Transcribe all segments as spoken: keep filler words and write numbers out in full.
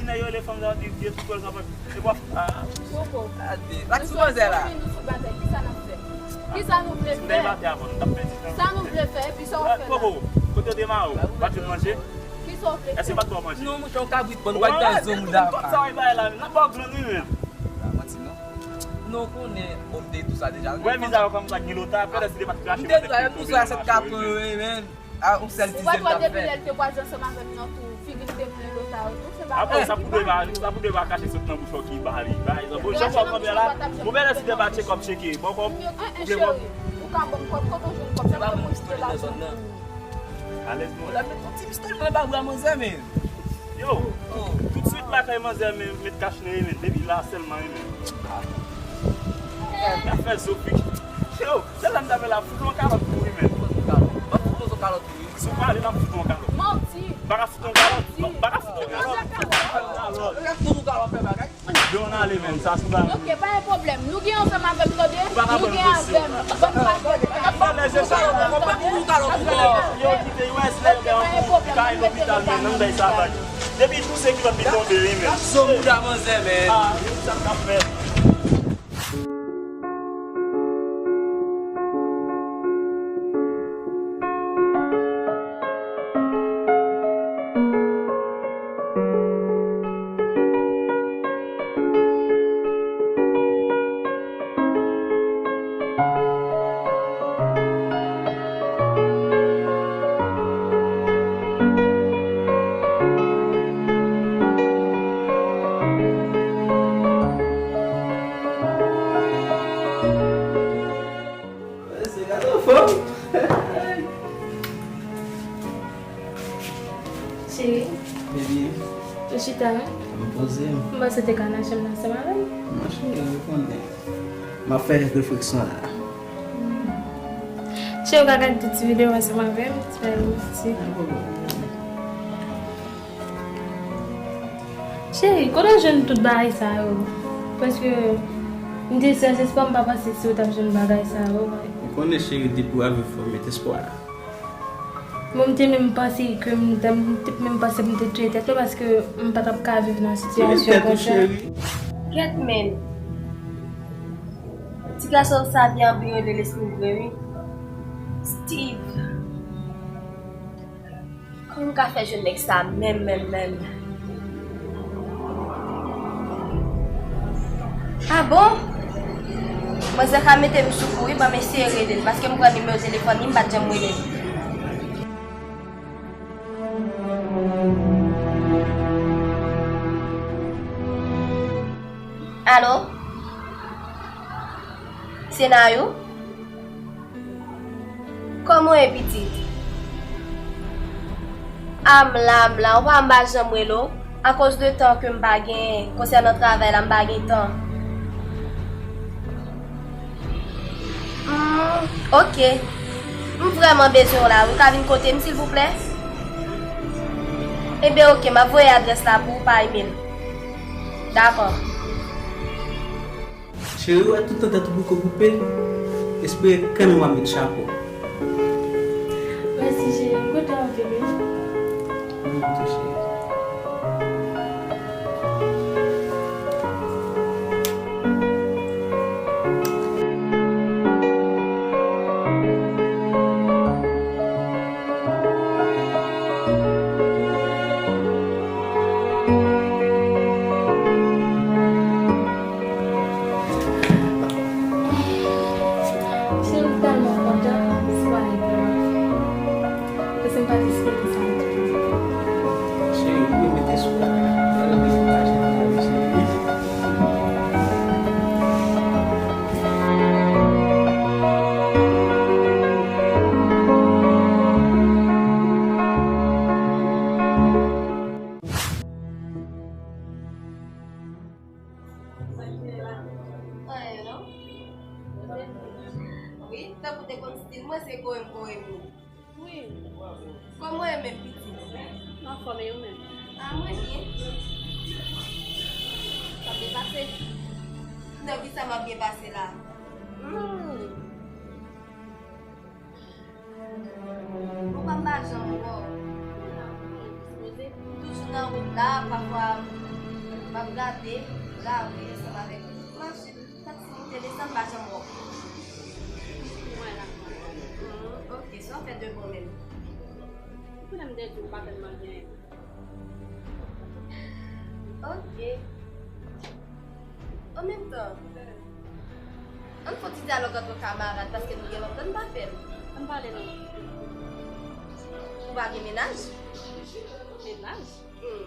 ki nèg yo rele fanm sa yo di, di sou kwèl sa, e bò, ah. Koko. Gade, pa ti manzè la. Nou sou batay, kisa n ap fè? Kisa nou vle fè? Si nou te batay avan, nou t ap pèdi tan. Sa nou vle fè, epi sa w fè la? Koko, kote w te mare w? Pa t jwenn manje? Kisa w vle fè? Èske pa t ba w manje? Non, monchè, yon kabrit, bon, nou pa t nan zòn la. Kòb sa w bay la, n ap ba w glann, wi, menm. Pa manti, non. Non, w konnen, bon, m te di w sa deja. Wè, vizaj ou kòm sa gen lota, fè lè si te pa t krache. M te di w sa, menm tou sa, sèt kapon yo, wi, menm. Ah, ou sèl ti zen t ap fè. Ou pa t wè depi lè l te pral danse avèk nou tou, figi l te plen lota yo tou, se pa. Apre, sa pou de ba, sa pou de ba kache sot nan bouch ou ki ba li. Pa egzanp, bon, jan kòb mwen la, mwen bèlè si te ba tchekòp tcheke, bon, kòb. Cheri, ou ka ban m kòb, kote w jwenn kòb? Se pa moun ki konnen nan zòn nan. Alèz, mwen. La, met yon ti pistòl nan ba bra manzè, men. Yo, tout swit lakay manzè, men, met kach nan li, men. Depi la sèlman, men. Gad fè zo fik. Yo, se la m t ap la fout yon kalòt pou wi, men. Fout yon kalòt pou wi. Si w pale, l ap fout yon kalòt. Manti. Pa ka fout yon kalòt. Pa ka fout yon kalòt. Kalòt. Yo, ann ale, men. Sa sou ba. Ok, pa gen pwoblèm. Nou gen ansanm avè m, tande? Nou gen avè m. Bann pa gen. Gad fè lè zo sa. Pa ka fout yon kalòt. Yo, kite yo, èske yo gen yon kou ki bay lopital, men, nan bay sa bag. Depi tou se kilòt li tonbe, wi, men. Zo mouda manzè, men. Ah, sa m t ap fè. Cheri. Baby. Yo, chit Tan. M poze m. M panse w te ka nan chanm nan ansanm avè m. Non, cheri, ou konnen. M ap fè refleksyon la. Cheri, ou ka gade tout ti videyo ansanm avè m, ti bagay yo ti. Pa gen pwoblèm. Cheri, kote w jwenn tout bagay sa yo? Paske m te sèz espwa, m pa panse si w t ap jwenn bagay sa yo. Ou konnen, cheri, depi w avè fò, met espwa. Bon, m te menm panse ke m, m te menm panse pou m te touye tèt mwen paske m pa t ap ka viv nan sitiyasyon konsa. Kèt, men. Ti gason sa byen anpil rele lespri vre, wi. Steve. Kòman m ka fè jwenn nèg sa menm, menm, menm? Ah bon? Manzè ka mete m sou kou wi, ban m eseye rele l, paske m pran nimewo telefòn li, m pa t janm rele l. Alo? Se Nayou? Kòman w ye, pitit? A, m la, m la. Ou pa, m pa janm rele w. Akoz de tan ke m pa genyen, konsènan travay la, m pa gen tan. Hmm, oke. M vrèman bezwen w la. Ou ka vin kote m, silvouplè? Ebyen, oke, m ap voye adrès la pou ou pa imèl. Dakò. Cheri, ou wè tout tan tèt ou poko koupe, espere kanmenm w ap met chapo. Mèsi, cheri. M kontan anpil, wi. Mwen tou, cheri. Cheri, m tèlman kontan, se pa yon pale pou mwen. Paske m pa t espere sa ditou. Cheri, ou mete sou la. Fè l anpil pa jan la, cheri. Anyen non. Wi, tankou te konn stil mwen se koyem koyem. Wi. Kòman w ye menm pitit? M anfòm, e ou menm? A, mwen byen. W ap byen pase? Nan kisa m ap byen pase la? Hmm. Ou pa m pa janm wè w. M toujou nan wout la, pafwa m ap gade lari ansanm avèk machin, taksi, moute, desann, m pa janm wè w. Mwen la. Hmm, oke, sa w fè de bon menm? Pou lè m te di w pa tèlman gen. Oke. An menm tan, ann fè yon ti dyalòg ant kamarad, paske nou gen lontan n pa fè l. Ann pale non. Ou pa gen mennaj? Mennaj? Hmm.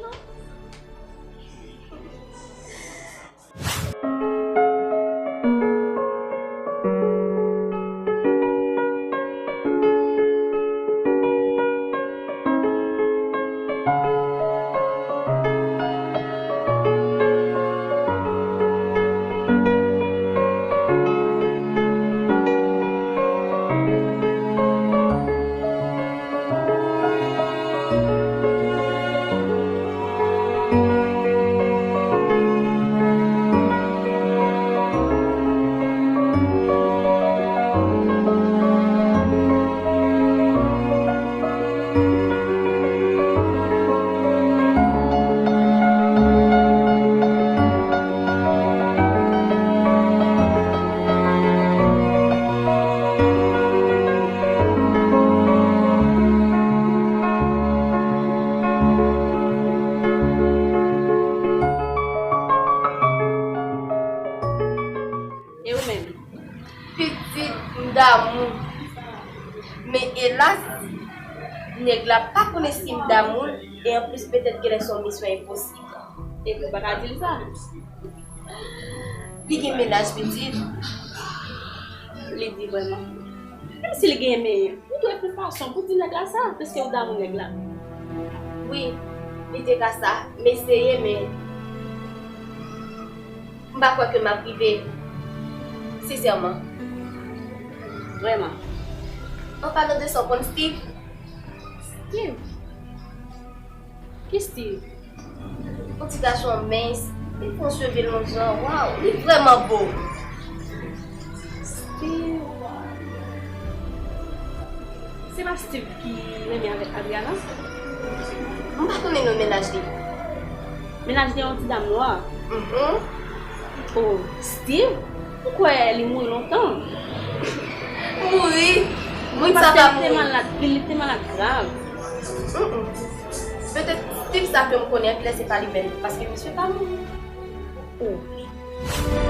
Non. E ou menm? Pitit, m damou. Men elas, nèg la pa konnen si m damou l, e anplis petèt genlè se yon misyon enposib. Epi ou pa ka di l sa. Li gen mennaj, pitit. Li di vrèman. Menm si l gen, men ou dwe fè fason pou di nèg la sa, piske ou damou nèg la. Wi. Li te ka sa, m eseye, men m pa kwè ke m ap rive. Sensèman. Vrèman. An palan de sa, w konn Steve? Steve? Ki Steve? Yon ti gason mens, li fè yon cheve long jan, waw, li vrèman bo. Steve. Se pa Steve ki renmen avèk Adriana? M pa konnen non mennaj li. Mennaj li yon ti dam nwa. Mhm. Oh, Steve? M kwè li mouri lontan. Mouri? Moun sa pa mouri. Paske li te malad, li, li te malad grav. Mm-mm. Petèt Steve sa ke m konnen anpil lè se pa li menm, paske misye pa mouri. Oh.